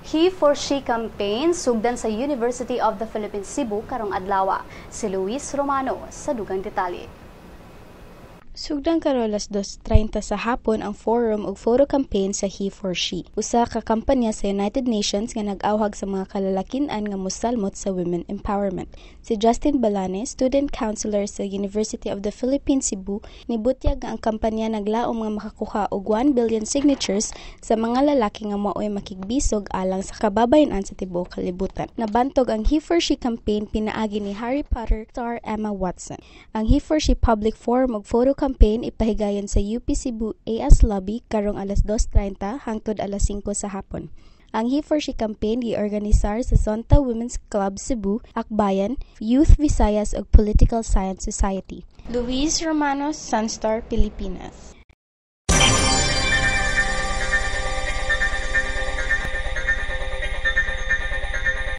He for She campaign sugdan sa University of the Philippines Cebu karong adlaw. Si Luis Romano sa dugang detalye. Sugdan karon alas 2:30 sa hapon ang forum ug photo campaign sa He for She, usa ka kampanya sa United Nations nga nag-awhag sa mga kalalakian nga mosalmot sa women empowerment. Si Justin Balane, student counselor sa University of the Philippines Cebu, nibutyag nga ang kampanya naglaom nga makakuha og 1 billion signatures sa mga lalaki nga maoy makigbisog alang sa kababayen-an sa tibuok kalibutan. Nabantog ang He for She campaign pinaagi ni Harry Potter star Emma Watson. Ang He for She public forum ug photo campaign ipahigayon sa UP Cebu AS Lobby karong alas 2:30 hangtod alas 5 sa hapon. Ang He for She campaign giorganisar sa Zonta Women's Club Cebu, Akbayan, Youth Visayas ug Political Science Society. Luis Romano, Sunstar, Pilipinas.